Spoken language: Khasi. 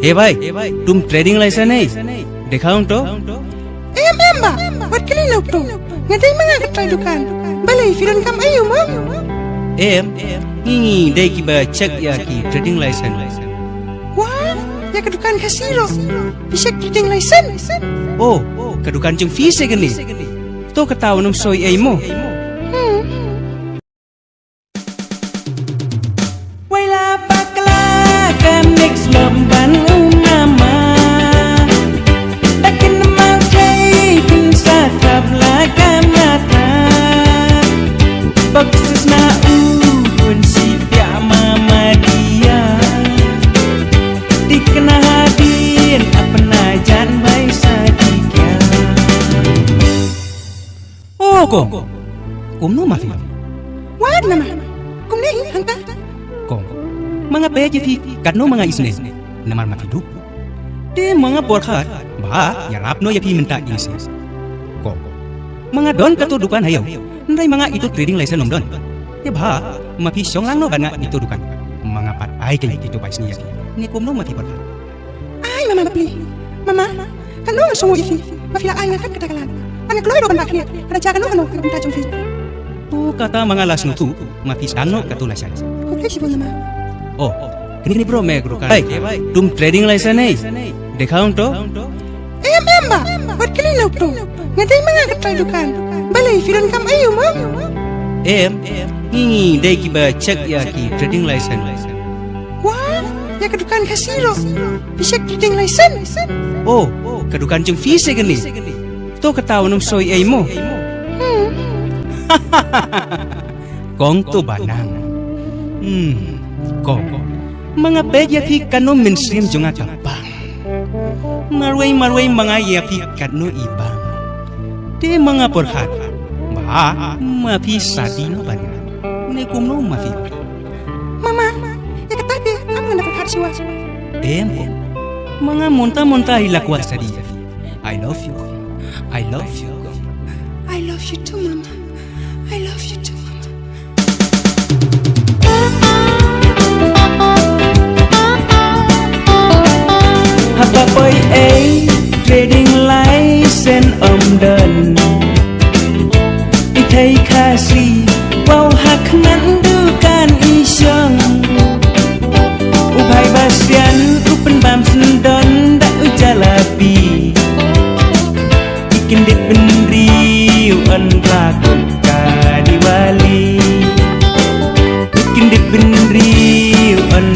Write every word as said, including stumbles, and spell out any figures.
ए भाई, तुम ट्रेडिंग लाइसेंस नहीं दिखाओ तो। Em, em, bah, wat kylli noh to. Nga dei ma nga ka trai dukan. Balei phi donkam aïu mo? Em, ngi dei kiba check ïa ki trading license. Wah, ïa ka dukan Khasi ruh phi check trading license? Oh, ka dukan jong phi se kane. To kata u nym soi ei mo. Hmm. Wei la bakla ka mix lom ban u mama. Dakin mau jai pin sa thap la ka mata. Baksis na u pun si pia mama dia. Dikna hadin apna jan bai sa dikia. Oh, kong. Kumno ma phi? Wat nama. Kumne hi hangta. Kong. Ma nga peit ïa phi katno ma nga isynei. Namar ma phi duk. Te ma nga pyrkhat ba ïarap noh ïa phi mynta ïa isynei. Kong. Ma nga don kato dukan ha ïew. Hynrei ma nga ito trading license ym don. Te ba ma phi shong lang noh bad nga ito dukan. Ma nga pat ai kein ito bai sngi ïa phi. Ne kumno ma phi pyrkhat? Ai mama bapli. Mama, katno ngan sngew ïa phi ba phi la ai nga kat kata ka lad. Nga kloi ruh ban bah khlieh. Ka da jia kano kano ha ka bynta jong phi. To kata ma nga la sngewthuh ma phi sdang noh kato lashai. Khublei shibun mama. Oh, kane kane bro me ka dukan. Hey, तुम ट्रेडिंग लाइसेंस नहीं दिखाओ तो। Em, em, bah, wat kylli noh to. Nga dei ma nga ka trai dukan. Balei phi donkam aïu mo? Em, ngi dei kiba check ïa ki trading license. Wah, ïa ka dukan Khasi ruh phi check trading license? Oh, ka dukan jong phi se kane. To kata u nym soi ei mo. Hmm. Kong to ba nang. Hmm, kong. Ma nga peit ïa phi katno mynsiem jong nga ka bang. Marwei marwei ma nga ïa phi katno i bang. Te ma nga pyrkhat ba ma phi shadi noh bad nga. Ne kumno ma phi? Mama, ïa kata te ym nga da pyrkhat shuwa. Em, em. Ma nga mynta mynta hi la kwah shadi ïa phi. I love you. I love you. I love you too, mama. I love you too, mama. Haba poi ei trading license ym don. I thei Khasi wow ha khmat dukan i shong. U bhai Bastian u pynbam syndon da u jalabi. I kyndit bynriew yn rakut ka Diwali. I kyndit bynriew yn